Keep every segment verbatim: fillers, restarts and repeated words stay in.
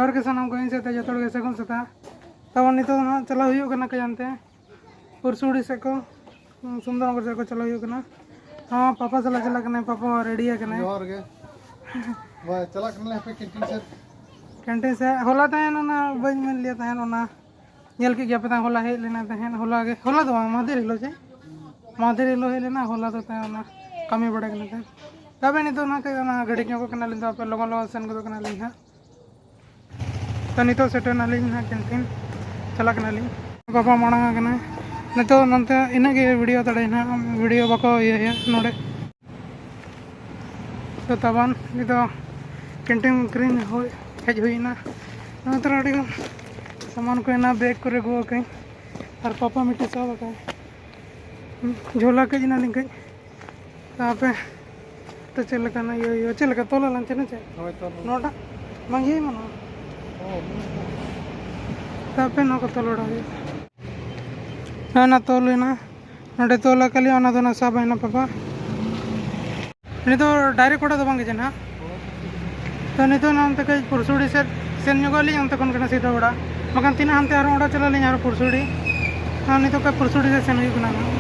ᱡᱚᱦᱟᱨ ᱜᱮ ᱥᱟᱱᱟᱢ ᱠᱚ, ᱤᱧ ᱥᱮᱫ ᱛᱮ ᱡᱚᱛᱚ ᱦᱚᱲ ᱜᱮ ᱥᱟᱹᱜᱩᱱ ᱥᱮᱛᱟᱜ᱾ ᱛᱟᱵᱚᱱ ᱱᱤᱛᱚᱜ ᱫᱚ ᱦᱟᱸᱜ ᱪᱟᱞᱟᱣ ᱦᱩᱭᱩᱜ ᱠᱟᱱᱟ ᱠᱟᱹᱡ ᱦᱟᱱᱛᱮ ᱯᱩᱨᱥᱩᱲᱤ ᱥᱮᱫ ᱠᱚ, ᱥᱩᱱᱫᱚᱨᱱᱚᱜᱚᱨ ᱥᱮᱫ ᱠᱚ ᱪᱟᱞᱟᱣ ᱦᱩᱭᱩᱜ ᱠᱟᱱᱟ᱾ ᱦᱚᱸ, ᱯᱟᱯᱟ ᱥᱟᱞᱟᱜ ᱪᱟᱞᱟᱜ ᱠᱟᱱᱟᱭ, ᱯᱟᱯᱟ ᱦᱚᱸ ᱨᱮᱰᱤ ᱟᱠᱟᱱᱟᱭ᱾ ᱡᱚᱦᱟᱨ ᱜᱮ᱾ ᱦᱳᱭ, ᱪᱟᱞᱟᱜ ᱠᱟᱱᱟᱞᱮ ᱦᱟᱯᱮ ᱠᱮᱱᱴᱤᱱ ᱥᱮᱫ᱾ ᱠᱮᱱᱴᱤᱱ ᱥᱮᱫ ᱦᱚᱞᱟ ᱛᱟᱦᱮᱱ, ᱚᱱᱟ ᱵᱟᱹᱧ ᱢᱮᱱ ᱞᱮᱫ ᱛᱟᱦᱮᱱ, ᱚᱱᱟ ᱧᱮᱞ ᱠᱮᱫ ᱜᱮᱭᱟ ᱯᱮ ᱛᱟᱦᱮᱸ, ᱦᱚᱞᱟ ᱦᱮᱡ ᱞᱮᱱᱟ ᱛᱟᱦᱮᱸᱫ, ᱦᱚᱞᱟ ᱜᱮ, ᱦᱚᱞᱟ ᱫᱚ ᱵᱟᱝ, ᱢᱟᱦᱫᱮᱨ ᱦᱤᱞᱳᱜ ᱪᱮ? ᱢᱟᱦᱫᱮᱨ ᱦᱤᱞᱳᱜ ᱦᱮᱡ ᱞᱮᱱᱟ, ᱦᱚᱞᱟ ᱫᱚ ᱛᱟᱦᱮᱸ ᱚᱱᱟ ᱠᱟᱹᱢᱤ ᱵᱟᱲᱟ ᱠᱟᱱᱟ ᱛᱟᱦᱮᱸᱫ᱾ ᱛᱚᱵᱮ ᱱᱤᱛᱚᱜ ᱚᱱᱟ ᱠᱟᱹᱡ ᱚᱱᱟ ᱜᱟᱹᱰᱤ ᱧᱚᱜ ᱠᱟᱱᱟᱞᱤᱧ, ᱫᱚ ᱟᱯᱮ ᱞᱚᱜᱚᱱ ᱞᱚᱜᱚᱱ ᱥᱮᱱ ᱜᱚᱫᱚᱜ ᱠᱟᱱᱟᱞᱤᱧ ᱦᱟᱸᱜ᱾ ᱛᱚ ᱱᱤᱛᱚᱜ ᱥᱮᱴᱮᱨ ᱱᱟᱞᱤᱧ ᱦᱟᱸᱜ ᱠᱮᱱᱴᱤᱱ, ᱪᱟᱞᱟᱜ ᱠᱟᱱᱟᱞᱤᱧ᱾ ᱵᱟᱵᱟ ᱢᱟᱲᱟᱝ ᱟᱠᱟᱱᱟᱭ᱾ ᱱᱤᱛᱚᱜ ᱱᱚᱱᱛᱮ ᱤᱱᱟᱹᱜ ᱜᱮ ᱵᱷᱤᱰᱤᱭᱳ ᱫᱟᱲᱮᱭᱟᱜᱼᱟ ᱦᱟᱸᱜ, ᱵᱷᱤᱰᱤᱭᱳ ᱵᱟᱠᱚ ᱤᱭᱟᱹᱭᱟ ᱱᱚᱰᱮ᱾ ᱛᱚ ᱛᱟᱵᱟᱱ ᱱᱤᱛ ᱫᱚ ᱠᱮᱱᱴᱤᱱ ᱠᱤᱨᱤᱧ ᱦᱩᱭ, ᱦᱮᱡ ᱦᱩᱭᱱᱟ᱾ ᱱᱚᱛᱮ ᱨᱮ ᱟᱹᱰᱤ ᱜᱟᱱ ᱥᱟᱢᱟᱱ ᱠᱚ ᱦᱮᱱᱟᱜᱼᱟ, ᱵᱮᱜᱽ ᱠᱚᱨᱮ ᱜᱚᱜ ᱟᱹᱠᱟᱹᱧ᱾ ᱟᱨ ᱯᱟᱯᱟ ᱢᱤᱫᱴᱮᱡ ᱥᱟᱵ ᱟᱠᱟᱫ ᱡᱷᱳᱞᱟ ᱠᱟᱹᱡ ᱮᱱᱟᱞᱤᱧ ᱠᱟᱹᱡ᱾ ᱛᱚ ᱟᱯᱮ ᱛᱚ ᱪᱮᱫ ᱞᱮᱠᱟᱱᱟᱜ ᱤᱭᱟᱹ ᱦᱩᱭᱩᱜᱼᱟ? ᱪᱮᱫ ᱞᱮᱠᱟ ᱛᱚᱞ ᱟᱞᱟᱝ ᱪᱮ ᱪᱮᱫ? ᱦᱳᱭ, ᱛᱚᱞ᱾ ᱱᱚᱣᱟᱴᱟᱜ ᱵᱟᱝ ᱤᱭᱟᱹᱭ ᱢᱟ ᱱᱚᱣᱟ᱾ ᱚ᱾ ᱛᱚ ᱟᱯᱮ ᱱᱚᱣᱟ ᱠᱚ ᱛᱚᱞ ᱵᱟᱲᱟ ᱦᱩᱭᱩᱜᱼᱟ᱾ ᱦᱮᱸ, ᱚᱱᱟ ᱛᱚᱞ ᱮᱱᱟ᱾ ᱱᱚᱰᱮ ᱛᱚᱞ ᱟᱠᱟᱫ ᱞᱮᱭᱟ, ᱚᱱᱟ ᱫᱚ ᱚᱱᱟ ᱥᱟᱵ ᱮᱱᱟ ᱯᱟᱯᱟ᱾ ᱱᱤᱛᱚᱜ ᱰᱟᱭᱨᱮᱠᱴ ᱚᱲᱟᱜ ᱫᱚ ᱵᱟᱝ ᱜᱮ ᱪᱮ ᱱᱟᱦᱟᱜ? ᱛᱚ ᱱᱤᱛᱚᱜ ᱱᱚᱱᱛᱮ ᱠᱟᱹᱡ ᱯᱩᱨᱥᱩᱲᱤ ᱥᱮᱫ ᱥᱮᱱ ᱧᱚᱜᱚᱜ ᱟᱹᱞᱤᱧ, ᱚᱱᱛᱮ ᱠᱷᱚᱱ ᱠᱟᱱᱟ ᱥᱤᱫᱷᱟ ᱚᱲᱟᱜ, ᱵᱟᱠᱷᱟᱱ ᱛᱤᱱᱟᱹᱜ ᱦᱟᱱᱛᱮ ᱟᱨᱦᱚᱸ ᱚᱲᱟᱜ ᱪᱟᱞᱟᱜ ᱟᱹᱞᱤᱧ ᱟᱨᱦᱚᱸ ᱯᱩᱨᱥᱩᱲᱤ᱾ ᱟᱨ ᱱᱤᱛᱚᱜ ᱠᱟᱹᱡ ᱯᱩᱨᱥᱩᱲᱤ ᱥᱮᱫ ᱥᱮᱱ ᱦᱩᱭᱩᱜ ᱠᱟᱱᱟ ᱱᱟᱦᱟᱜ᱾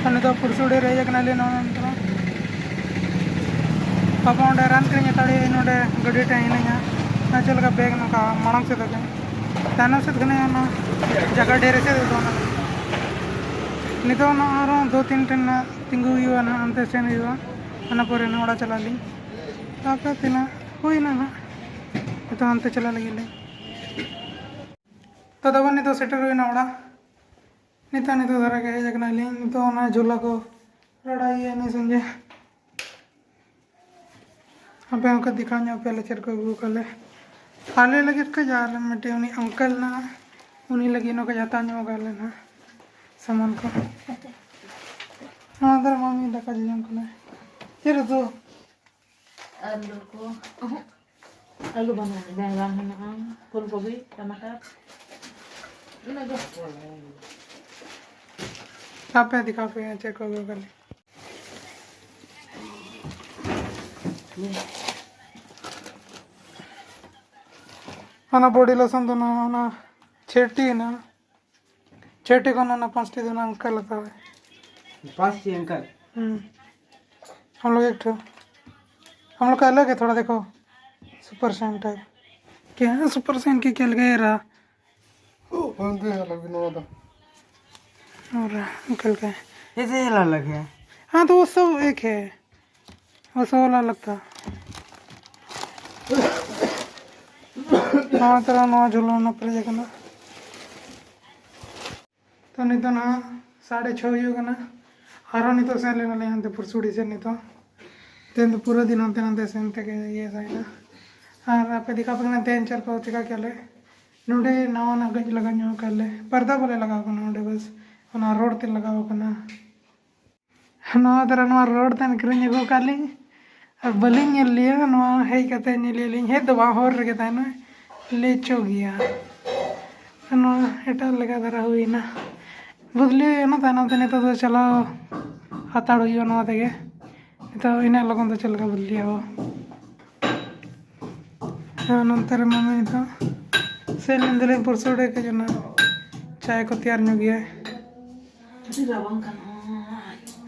ᱟᱨ ᱱᱤᱛᱚᱜ ᱯᱩᱨᱥᱩᱲᱤ ᱨᱮ ᱦᱮᱡ ᱟᱠᱟᱱᱟᱞᱤᱧ ᱱᱚᱜᱼᱚ ᱱᱚᱱᱛᱮ᱾ ᱯᱟᱯᱟ ᱚᱸᱰᱮ ᱨᱟᱱ ᱠᱤᱨᱤᱧ ᱦᱟᱛᱟᱲ ᱦᱩᱭᱩᱜᱼᱟ, ᱱᱚᱰᱮ ᱜᱟᱹᱰᱤ ᱴᱷᱮᱱ ᱦᱤᱱᱟᱹᱧᱟ᱾ ᱟᱨ ᱪᱮᱫ ᱞᱮᱠᱟ ᱵᱮᱜᱽ ᱱᱚᱝᱠᱟ ᱢᱟᱲᱟᱝ ᱥᱮᱫ ᱟᱹᱜᱩ, ᱛᱟᱭᱱᱚᱢ ᱥᱮᱫ ᱠᱷᱚᱱᱟᱜ ᱚᱱᱟ ᱡᱟᱭᱜᱟ ᱰᱷᱮᱨ ᱥᱮᱫ ᱫᱚ ᱚᱱᱟ᱾ ᱱᱤᱛᱚᱜ ᱚᱱᱟ ᱟᱨᱦᱚᱸ ᱫᱩ ᱛᱤᱱ ᱴᱷᱮᱱ ᱛᱤᱸᱜᱩ ᱦᱩᱭᱩᱜᱼᱟ ᱱᱟᱦᱟᱜ, ᱚᱱᱛᱮ ᱥᱮᱱ ᱦᱩᱭᱩᱜᱼᱟ᱾ ᱚᱱᱟ ᱯᱚᱨᱮ ᱱᱟᱦᱟᱜ ᱚᱲᱟᱜ ᱪᱟᱞᱟᱜ ᱟᱹᱞᱤᱧ᱾ ᱛᱟᱯᱚᱨᱮ ᱛᱤᱱᱟᱹᱜ ᱦᱩᱭᱱᱟ ᱱᱟᱦᱟᱜ, ᱱᱤᱛᱚᱜ ᱦᱟᱱᱛᱮ ᱪᱟᱞᱟᱜ ᱞᱟᱹᱜᱤᱫ ᱞᱤᱧ᱾ ᱛᱚ ᱛᱟᱵᱚᱱ ᱱᱤᱛᱚᱜ ᱥᱮᱴᱮᱨ ᱦᱩᱭᱱᱟ ᱚᱲᱟᱜ᱾ ᱱᱤᱛᱚᱜ, ᱱᱤᱛᱚᱜ ᱫᱷᱟᱨᱟ ᱜᱮ ᱦᱮᱡ ᱟᱠᱟᱱᱟᱞᱤᱧ᱾ ᱱᱤᱛᱚᱜ ᱚᱱᱟ ᱡᱷᱚᱞᱟ ᱠᱚ ᱨᱟᱲᱟᱭᱮᱭᱟ ᱱᱤ ᱥᱚᱸᱡᱮ᱾ ᱟᱯᱮ ᱦᱚᱸ ᱚᱱᱠᱟ ᱫᱮᱠᱷᱟᱣ ᱧᱚᱜ ᱯᱮᱭᱟᱞᱮ ᱪᱮᱫ ᱠᱚ ᱟᱹᱜᱩ ᱟᱠᱟᱫ ᱞᱮ᱾ ᱟᱞᱮ ᱞᱟᱹᱜᱤᱫ ᱠᱟᱡ ᱟᱨ ᱢᱤᱫᱴᱮᱱ ᱩᱱᱤ ᱟᱝᱠᱮᱞ ᱱᱟ, ᱩᱱᱤ ᱞᱟᱹᱜᱤᱫ ᱱᱚᱝᱠᱟ ᱦᱟᱛᱟᱣ ᱧᱚᱜ ᱟᱠᱟᱫ ᱞᱮ ᱱᱟᱦᱟᱜ ᱥᱟᱢᱟᱱ ᱠᱚ᱾ ᱱᱚᱣᱟ ᱫᱚ ᱢᱟᱢᱤ ᱫᱟᱠᱟ ᱡᱚᱡᱚᱢ ᱠᱟᱱᱟᱭ᱾ ᱪᱮᱫ ᱩᱛᱩ? ᱟᱹᱞᱩ ᱠᱚ᱾ ᱟᱹᱞᱩ ᱵᱟᱹᱱᱩᱜᱼᱟ, ᱵᱮᱸᱜᱟᱲ ᱦᱮᱱᱟᱜᱼᱟ, ᱯᱷᱩᱞ ᱠᱚᱵᱤ, ᱴᱟᱢᱟᱴᱟᱨ, ᱤᱱᱟᱹ ᱜᱮ᱾ ᱟᱯᱮ ᱫᱮᱠᱷᱟᱣ ᱯᱮ ᱪᱮᱫ ᱠᱚ ᱟᱹᱜᱩ ᱟᱠᱟᱫ ᱞᱮ᱾ ᱚᱱᱟ ᱵᱚᱰᱤ ᱞᱳᱥᱚᱱ ᱫᱚ ᱱᱟᱦᱟᱜ ᱚᱱᱟ ᱪᱷᱮᱴᱤ ᱦᱮᱱᱟᱜᱼᱟ, ᱪᱷᱮᱴᱤ ᱠᱷᱚᱱ ᱚᱱᱟ ᱯᱟᱸᱪᱴᱤ ᱫᱚ ᱱᱟᱦᱟᱜ ᱚᱱᱠᱟ ᱞᱟᱜᱟᱣᱟ᱾ ᱯᱟᱸᱪᱴᱤ ᱚᱱᱠᱟ? ᱦᱩᱸ᱾ ᱦᱟᱢ ᱞᱳᱜ ᱮᱠ ᱴᱷᱳ, ᱦᱟᱢ ᱞᱳᱜ ᱠᱟ ᱟᱞᱟᱜ ᱦᱮ ᱛᱷᱚᱲᱟ, ᱫᱮᱠᱷᱳ, ᱥᱩᱯᱟᱨ ᱥᱟᱭᱤᱱ ᱴᱟᱭᱤᱯ᱾ ᱠᱮ ᱦᱮ ᱥᱩᱯᱟᱨ ᱥᱟᱭᱤᱱ ᱠᱮ ᱠᱮᱞ ᱜᱮ ᱨᱟ? ᱵᱟᱝ ᱫᱮ ᱟᱞᱟᱜ ᱱᱚᱣᱟ ᱫᱚ᱾ ᱚᱨ ᱠᱮᱞ ᱜᱮ? ᱮᱥᱮ ᱦᱮ ᱟᱞᱟᱜ ᱦᱮ᱾ ᱦᱟᱸ, ᱛᱚ ᱣᱚ ᱥᱚᱵ ᱮᱠ ᱦᱮ᱾ ᱵᱚᱥ ᱣᱟᱞᱟ ᱞᱟᱜᱽᱛᱟ᱾ ᱱᱚᱣᱟ ᱛᱚᱨᱟ ᱱᱚᱣᱟ ᱡᱷᱩᱞᱟᱹ ᱨᱮᱱᱟᱜ ᱯᱮᱨᱮᱡ ᱟᱠᱟᱱᱟ᱾ ᱛᱚ ᱱᱤᱛᱚᱜ ᱱᱟᱦᱟᱜ ᱥᱟᱲᱮ ᱪᱷᱚ ᱦᱩᱭᱩᱜ ᱠᱟᱱᱟ᱾ ᱟᱨᱦᱚᱸ ᱱᱤᱛᱚᱜ ᱥᱮᱱ ᱞᱮᱱᱟᱞᱤᱧ ᱦᱟᱱᱛᱮ ᱯᱩᱨᱥᱩᱲᱤ ᱥᱮᱫ᱾ ᱱᱤᱛᱚᱜ ᱛᱮᱦᱮᱧ ᱫᱚ ᱯᱩᱨᱟᱹ ᱫᱤᱱ ᱦᱟᱱᱛᱮ ᱱᱟᱛᱮ ᱥᱮᱱ ᱛᱮᱜᱮ ᱤᱭᱟᱹ ᱛᱟᱦᱮᱱᱟ᱾ ᱟᱨ ᱟᱯᱮ ᱫᱮᱠᱷᱟᱣ ᱯᱮ ᱠᱟᱱᱟ ᱛᱮᱦᱮᱧ ᱪᱮᱫ ᱞᱮᱠᱟ ᱪᱮᱠᱟ ᱠᱮᱜᱼᱟ ᱞᱮ᱾ ᱱᱚᱰᱮ ᱱᱟᱣᱟ ᱱᱟᱜ ᱜᱟᱹᱡ ᱞᱟᱜᱟᱣ ᱧᱚᱜ ᱠᱟᱜ ᱞᱮ, ᱯᱟᱨᱫᱟ ᱵᱚᱞᱮ ᱞᱟᱜᱟᱣ ᱠᱟᱱᱟ ᱱᱚᱰᱮ, ᱵᱟᱥ ᱚᱱᱟ ᱨᱚᱰ ᱛᱮ ᱞᱟᱜᱟᱣ ᱠᱟᱱᱟ᱾ ᱱᱚᱣᱟ ᱫᱷᱟᱨᱟ ᱱᱚᱣᱟ ᱨᱚᱰ ᱛᱟᱦᱮᱱ ᱠᱤᱨᱤᱧ ᱟᱹᱜᱩ ᱟᱠᱟᱫ ᱞᱤᱧ᱾ ᱟᱨ ᱵᱟᱹᱞᱤᱧ ᱧᱮᱞ ᱞᱮᱜᱼᱟ, ᱱᱚᱣᱟ ᱦᱮᱡ ᱠᱟᱛᱮ ᱧᱮᱞ ᱞᱮᱜᱼᱟ ᱞᱤᱧ, ᱦᱮᱡ ᱫᱚ ᱵᱟᱝ, ᱦᱚᱨ ᱨᱮᱜᱮ ᱛᱟᱦᱮᱱᱟ, ᱞᱮᱪᱚ ᱜᱮᱭᱟ᱾ ᱟᱨ ᱱᱚᱣᱟ ᱮᱴᱟᱜ ᱞᱮᱠᱟ ᱫᱷᱟᱨᱟ ᱦᱩᱭᱱᱟ, ᱵᱚᱫᱞᱤ ᱚᱱᱟ ᱛᱟᱭᱱᱚᱢ ᱛᱮ ᱱᱤᱛᱚᱜ ᱫᱚ ᱪᱟᱞᱟᱣ ᱦᱟᱛᱟᱲ ᱦᱩᱭᱩᱜᱼᱟ ᱱᱚᱣᱟ ᱛᱮᱜᱮ᱾ ᱱᱤᱛᱚᱜ ᱤᱱᱟᱹᱜ ᱞᱚᱜᱚᱱ ᱫᱚ ᱪᱮᱫ ᱞᱮᱠᱟ ᱵᱚᱫᱞᱤᱭᱟ ᱦᱚ᱾ ᱦᱮᱸ, ᱱᱚᱱᱛᱮ ᱨᱮ ᱢᱟᱢᱤ ᱱᱤᱛᱚᱜ ᱥᱮᱱ ᱞᱮᱱ ᱫᱚᱞᱤᱧ ᱯᱩᱨᱥᱩᱲᱤ ᱠᱟᱹᱡ ᱚᱱᱟ ᱪᱟᱭ ᱠᱚ ᱛᱮᱭᱟᱨ ᱧᱚᱜ ᱜᱮᱭᱟ᱾ ᱟᱹᱰᱤ ᱨᱟᱵᱟᱝ ᱠᱟᱱᱟ᱾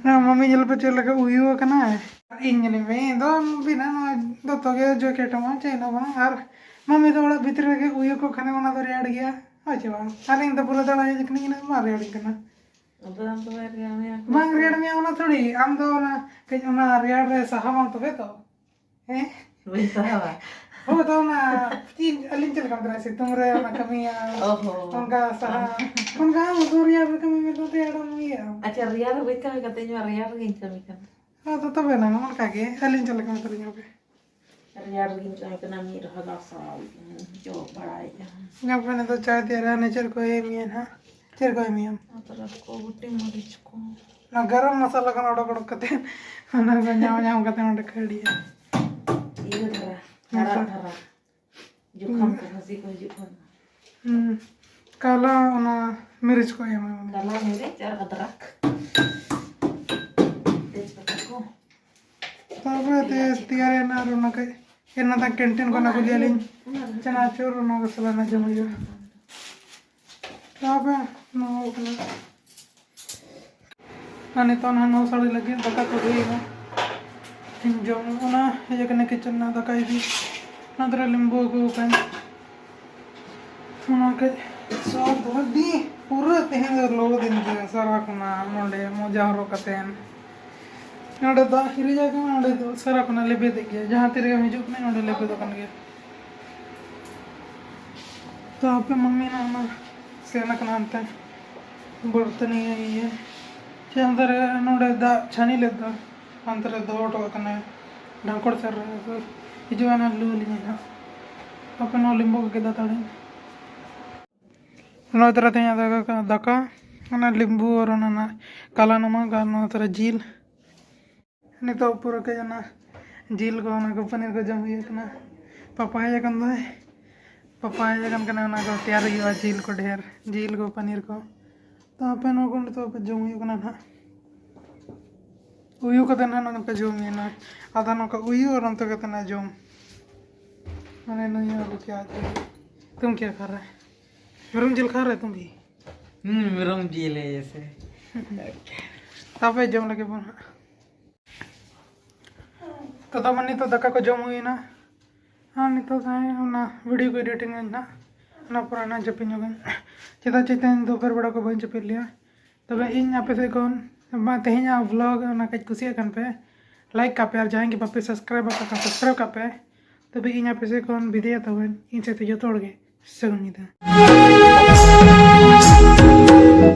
ᱦᱮᱸ, ᱢᱟᱢᱤ ᱧᱮᱞ ᱯᱮ ᱪᱮᱫ ᱞᱮᱠᱟ ᱩᱭᱩ ᱟᱠᱟᱱᱟᱭ᱾ ᱤᱧ ᱧᱮᱞᱤᱧ ᱢᱮ, ᱤᱧ ᱫᱚ ᱵᱤᱱᱟ ᱱᱚᱣᱟ ᱫᱚᱛᱚ ᱜᱮ ᱡᱚᱠᱮᱴ ᱟᱢᱟ, ᱪᱮᱫ ᱦᱚᱸ ᱵᱟᱝ᱾ ᱟᱨ ᱢᱟᱢᱤ ᱫᱚ ᱚᱲᱟᱜ ᱵᱷᱤᱛᱨᱤ ᱨᱮᱜᱮ ᱩᱭᱩ ᱠᱚ ᱠᱷᱟᱱᱮ ᱚᱱᱟ ᱫᱚ ᱨᱮᱭᱟᱲ ᱜᱮᱭᱟ, ᱦᱳᱭ ᱪᱮ ᱵᱟᱝ? ᱟᱨ ᱤᱧ ᱫᱚ ᱯᱩᱨᱟᱹ ᱫᱟᱬᱟ ᱦᱮᱡ ᱠᱟᱹᱱᱟᱹᱧ, ᱤᱱᱟᱹᱜ ᱵᱟᱝ ᱨᱮᱭᱟᱲᱤᱧ ᱠᱟᱱᱟ᱾ ᱟᱫᱚ ᱟᱢ ᱫᱚ ᱵᱟᱭ ᱨᱮᱭᱟᱲ ᱢᱮᱭᱟ? ᱵᱟᱝ ᱨᱮᱭᱟᱲ ᱢᱮᱭᱟ ᱚᱱᱟ ᱛᱷᱚᱲᱤ, ᱟᱢ ᱫᱚ ᱚᱱᱟ ᱠᱟᱹᱡ ᱚᱱᱟ ᱨᱮᱭᱟᱲ ᱨᱮ ᱥᱟᱦᱟᱣᱟᱢ ᱛᱚᱵᱮ ᱛᱚ᱾ ᱦᱮᱸ? ᱵᱟᱹᱧ ᱥᱟᱦᱟᱣᱟ᱾ ᱦᱳᱭ, ᱛᱚ ᱚᱱᱟ ᱪᱮᱫ ᱟᱹᱞᱤᱧ ᱪᱮᱫ ᱞᱮᱠᱟ ᱢᱮᱛᱟᱭᱟ, ᱥᱤᱛᱩᱝ ᱨᱮ ᱚᱱᱟ ᱠᱟᱹᱢᱤᱭᱟ, ᱚᱦᱚ᱾ ᱚᱱᱠᱟ ᱥᱟᱦᱟ, ᱚᱱᱠᱟ ᱟᱢ ᱫᱚ ᱨᱮᱭᱟᱲ ᱨᱮ ᱠᱟᱹᱢᱤ ᱢᱮ, ᱛᱚ ᱨᱮᱭᱟᱲ ᱟᱢ ᱤᱭᱟᱹᱜᱼᱟ᱾ ᱟᱪᱪᱷᱟ, ᱨᱮᱭᱟᱲ ᱨᱮ ᱵᱟᱹᱧ ᱠᱟᱹᱢᱤ ᱠᱟᱱ ᱛᱮ, ᱤᱧ ᱢᱟ ᱨᱮᱭᱟᱲ ᱨᱮᱜᱮᱧ ᱠᱟᱹᱢᱤ ᱠᱟᱱᱟ᱾ ᱦᱮᱸ, ᱛᱚ ᱛᱚᱵᱮ ᱱᱟᱝ ᱚᱱᱠᱟ ᱜᱮ ᱟᱹᱞᱤᱧ ᱪᱮᱫ ᱞᱮᱠᱟ ᱢᱮᱛᱟ ᱞᱤᱧᱟ ᱯᱮ? ᱨᱮᱭᱟᱲ ᱨᱮᱜᱮᱧ ᱠᱟᱹᱢᱤ ᱠᱟᱱᱟ, ᱢᱤᱫ ᱨᱚᱦᱟ ᱜᱷᱟᱥ ᱡᱚᱜ ᱵᱟᱲᱟᱭᱮᱫᱼᱟ᱾ ᱧᱟᱢ ᱯᱮ ᱱᱤᱛᱚᱜ ᱪᱟᱭ ᱛᱮᱭᱟᱨᱟ, ᱱᱤᱪᱟᱹᱨ ᱠᱚ ᱮᱢ ᱤᱭᱟᱹ ᱱᱟᱦᱟᱜ᱾ ᱪᱮᱫ ᱠᱚ ᱮᱢ ᱤᱭᱟᱹ? ᱟᱫᱨᱚᱠ ᱠᱚ, ᱜᱩᱴᱤ ᱢᱟᱹᱨᱤᱪ ᱠᱚ᱾ ᱚᱱᱟ ᱜᱚᱨᱚᱢ ᱢᱚᱥᱞᱟ ᱠᱷᱚᱱ ᱚᱰᱚᱠ ᱚᱰᱚᱠ ᱠᱟᱛᱮ, ᱚᱱᱟ ᱠᱚ ᱧᱟᱢ ᱧᱟᱢ ᱠᱟᱛᱮ ᱚᱸᱰᱮ ᱠᱷᱟᱹᱲᱤᱭᱟ᱾ ᱤᱭᱟᱹ ᱫᱷᱟᱨᱟ, ᱦᱮᱸ, ᱦᱟᱨᱟ ᱛᱚ᱾ ᱫᱷᱟᱨᱟ᱾ ᱡᱚᱠᱷᱚᱱ ᱦᱩᱸ᱾ ᱠᱚ ᱦᱟᱹᱥᱤ ᱠᱚ ᱦᱤᱡᱩᱜ ᱠᱷᱟᱱ᱾ ᱦᱩᱸ᱾ ᱠᱟᱞᱟ ᱚᱱᱟ ᱢᱤᱨᱤᱪ ᱠᱚ ᱮᱢᱟ ᱚᱱᱟ᱾ ᱠᱟᱞᱟ ᱢᱤᱨᱤᱪ ᱟᱨ ᱟᱫᱨᱟᱠ᱾ ᱛᱮᱡᱽ ᱯᱟᱛᱟ ᱠᱚ᱾ ᱛᱟᱨᱯᱚᱨᱮ ᱛᱮ ᱯᱮᱸᱭᱟᱡᱽ᱾ ᱛᱮᱭᱟᱨ ᱮᱱᱟ ᱟᱨ ᱚᱱᱟ ᱠᱟᱹᱡ ᱮᱱ ᱱᱟᱛᱟ ᱠᱮᱱᱴᱤᱱ ᱠᱷᱚᱱ ᱟᱹᱜᱩ ᱞᱮᱭᱟ ᱞᱤᱧ ᱪᱟᱱᱟᱪᱩᱨ, ᱚᱱᱟ ᱠᱚ ᱥᱟᱞᱟᱜ ᱱᱟᱜ ᱡᱚᱢ ᱦᱩᱭᱩᱜᱼᱟ᱾ ᱛᱚᱵᱮ ᱱᱚᱣᱟ ᱦᱩᱭᱩᱜ ᱠᱟᱱᱟ᱾ ᱟᱨ ᱱᱤᱛᱚᱜ ᱱᱟᱦᱟᱜ ᱱᱚᱣᱟ ᱥᱟᱹᱲᱤ ᱞᱟᱹᱜᱤᱫ ᱫᱟᱠᱟ ᱠᱚ ᱦᱩᱭ ᱮᱱᱟ᱾ ᱤᱧ ᱡᱚᱢ ᱚᱱᱟ ᱤᱭᱟᱹ ᱠᱟᱱᱟ, ᱠᱤᱪᱮᱱ ᱨᱮᱱᱟᱜ ᱫᱟᱠᱟ ᱤᱫᱤ᱾ ᱚᱱᱟ ᱫᱚᱨᱮ ᱞᱤᱢᱵᱩ ᱟᱹᱜᱩ ᱟᱠᱟᱱ᱾ ᱚᱱᱟ ᱠᱟᱹᱡ ᱥᱚ ᱫᱚ ᱟᱹᱰᱤ ᱯᱩᱨᱟᱹ ᱛᱮᱦᱮᱧ ᱫᱚ ᱞᱚᱦᱚᱫ ᱮᱱ ᱜᱮᱭᱟ ᱥᱟᱨᱟ ᱠᱷᱚᱱᱟᱜ ᱱᱚᱰᱮ ᱢᱚᱡᱟ ᱦᱚᱨᱚᱜ ᱠᱟᱛᱮᱱ᱾ ᱱᱚᱰᱮ ᱫᱟᱜ ᱦᱤᱨᱤᱡ ᱟᱠᱟᱱᱟ, ᱱᱚᱰᱮ ᱫᱚ ᱥᱟᱨᱟ ᱠᱷᱚᱱᱟᱜ ᱞᱮᱵᱮᱫᱮᱜ ᱜᱮᱭᱟ᱾ ᱡᱟᱦᱟᱸ ᱛᱤ ᱨᱮᱜᱮᱢ ᱦᱤᱡᱩᱜ ᱠᱟᱱᱟ, ᱱᱚᱰᱮ ᱞᱮᱵᱮᱫᱚᱜ ᱠᱟᱱ ᱜᱮᱭᱟ᱾ ᱛᱚ ᱟᱯᱮ ᱢᱟᱹᱢᱤ ᱱᱟᱜ ᱚᱱᱟ ᱥᱮᱱ ᱟᱠᱟᱱᱟ ᱦᱟᱱᱛᱮ ᱵᱚᱨᱛᱟᱱᱤ ᱤᱭᱟᱹ ᱪᱮ ᱦᱟᱱᱛᱮ ᱨᱮ ᱱᱚᱰᱮ ᱫᱟᱜ ᱪᱷᱟᱱᱤ ᱞᱮᱫ ᱫᱚ ᱦᱟᱱᱛᱮ ᱨᱮ ᱫᱚᱦᱚ ᱦᱚᱴᱚ ᱠᱟᱜ ᱠᱟᱱᱟᱭ ᱰᱷᱟᱝᱠᱚᱲ ᱥᱮᱫ ᱨᱮ᱾ ᱟᱫᱚ ᱦᱤᱡᱩᱜᱼᱟ ᱱᱟᱜ ᱞᱩ ᱟᱹᱞᱤᱧᱟ ᱱᱟᱜ᱾ ᱟᱯᱮ ᱱᱚᱣᱟ ᱞᱤᱢᱵᱩ ᱠᱚ ᱜᱮᱫ ᱦᱟᱛᱟᱲᱟᱹᱧ᱾ ᱱᱚᱣᱟ ᱛᱚᱨᱟ ᱛᱮᱦᱮᱧᱟᱜ ᱫᱟᱠᱟ, ᱫᱟᱠᱟ, ᱚᱱᱟ ᱞᱤᱢᱵᱩ ᱟᱨ ᱚᱱᱟ ᱱᱟᱜ ᱠᱟᱞᱟ ᱱᱟᱢᱟᱠ ᱟᱨ ᱱᱚᱣᱟ ᱛᱚᱨᱟ ᱡᱤᱞ᱾ ᱱᱤᱛᱚᱜ ᱯᱩᱨᱟᱹ ᱠᱟᱹᱡ ᱚᱱᱟ ᱡᱤᱞ ᱠᱚ, ᱚᱱᱟ ᱠᱚ ᱯᱟᱱᱤᱨ ᱠᱚ ᱡᱚᱢ ᱦᱩᱭᱩᱜ ᱠᱟᱱᱟ᱾ ᱯᱟᱯᱟ ᱦᱮᱡ ᱟᱠᱟᱱ ᱫᱚᱭ, ᱯᱟᱯᱟ ᱦᱮᱡ ᱟᱠᱟᱱ ᱠᱟᱱᱟ, ᱚᱱᱟ ᱠᱚ ᱛᱮᱭᱟᱨ ᱦᱩᱭᱩᱜᱼᱟ, ᱡᱤᱞ ᱠᱚ ᱰᱷᱮᱨ, ᱡᱤᱞ ᱠᱚ ᱯᱟᱱᱤᱨ ᱠᱚ᱾ ᱛᱚ ᱟᱯᱮ ᱱᱚᱣᱟ ᱠᱚ ᱱᱤᱛᱚᱜ ᱯᱮ ᱡᱚᱢ ᱦᱩᱭᱩᱜ ᱠᱟᱱᱟ ᱱᱟᱦᱟᱜ᱾ ᱩᱭᱩ ᱠᱟᱛᱮ ᱱᱟᱦᱟᱜ ᱱᱚᱝᱠᱟ ᱡᱚᱢ ᱦᱩᱭᱱᱟ᱾ ᱟᱫᱚ ᱱᱚᱝᱠᱟ ᱩᱭᱩ ᱟᱨ ᱚᱱᱛᱮ ᱠᱟᱛᱮ ᱱᱟᱜ ᱡᱚᱢ᱾ ᱢᱟᱱᱮ ᱱᱩᱭ ᱟᱹᱜᱩ ᱠᱮᱜᱼᱟ ᱡᱤᱞ᱾ ᱛᱩᱢ ᱠᱮᱜᱼᱟ ᱚᱠᱟᱨᱮ? ᱢᱮᱨᱚᱢ ᱡᱤᱞ ᱚᱠᱟᱨᱮ ᱛᱩᱢ ᱜᱮ? हम्म, मेरा मुझे ले जैसे। ᱛᱟᱯᱮ ᱡᱚᱢ ᱞᱟᱹᱜᱤᱫ ᱵᱚᱱ ᱦᱟᱸᱜ᱾ ᱛᱚ ᱛᱟᱨ ᱢᱟᱱᱮ ᱱᱤᱛᱚᱜ ᱫᱟᱠᱟ ᱠᱚ ᱡᱚᱢ ᱦᱩᱭᱱᱟ᱾ ᱟᱨ ᱱᱤᱛᱚᱜ ᱫᱚ ᱚᱱᱟ ᱵᱷᱤᱰᱤᱭᱳ ᱠᱚ ᱮᱰᱤᱴᱤᱝ ᱟᱹᱧ ᱱᱟᱦᱟᱜ᱾ ᱚᱱᱟ ᱯᱚᱨᱮ ᱱᱟᱦᱟᱜ ᱡᱟᱹᱯᱤᱫ ᱧᱚᱜᱟᱹᱧ᱾ ᱪᱮᱫᱟᱜ ᱪᱮ ᱛᱮᱦᱮᱧ ᱫᱚ ᱵᱮᱨ ᱵᱮᱲᱟ ᱠᱚ ᱵᱟᱹᱧ ᱡᱟᱹᱯᱤᱫ ᱞᱮᱜᱼᱟ᱾ ᱛᱚᱵᱮ ᱤᱧ ᱟᱯᱮ ᱥᱮᱫ ᱠᱷᱚᱱ ᱢᱟ ᱛᱮᱦᱮᱧᱟᱜ ᱵᱷᱞᱚᱜ ᱚᱱᱟ ᱠᱟᱹᱡ ᱠᱩᱥᱤᱭᱟᱜ ᱠᱷᱟᱱ ᱯᱮ ᱞᱟᱭᱤᱠ ᱠᱟᱜ ᱯᱮ, ᱟᱨ ᱡᱟᱦᱟᱸᱭ ᱜᱮ ᱵᱟᱯᱮ ᱥᱟᱵᱥᱠᱨᱟᱭᱤᱵ ᱟᱠᱟᱫ ᱠᱷᱟᱱ ᱥᱟᱵᱥᱠᱨᱟᱭᱤᱵ ᱠᱟᱜ ᱯᱮ᱾ ᱛᱚᱵᱮ ᱤᱧ ᱟᱯᱮ ᱥᱮᱫ ᱠᱷᱚᱱ ᱵᱤᱫᱟᱹᱭ ᱦᱟᱛᱟᱣᱟᱹᱧ᱾ ᱤᱧ ᱥᱮᱫ ᱛᱮ ᱡᱚᱛᱚ ᱦᱚᱲ ᱜᱮ ᱥᱟᱹᱜᱩᱱ ᱧᱤᱫᱟᱹ᱾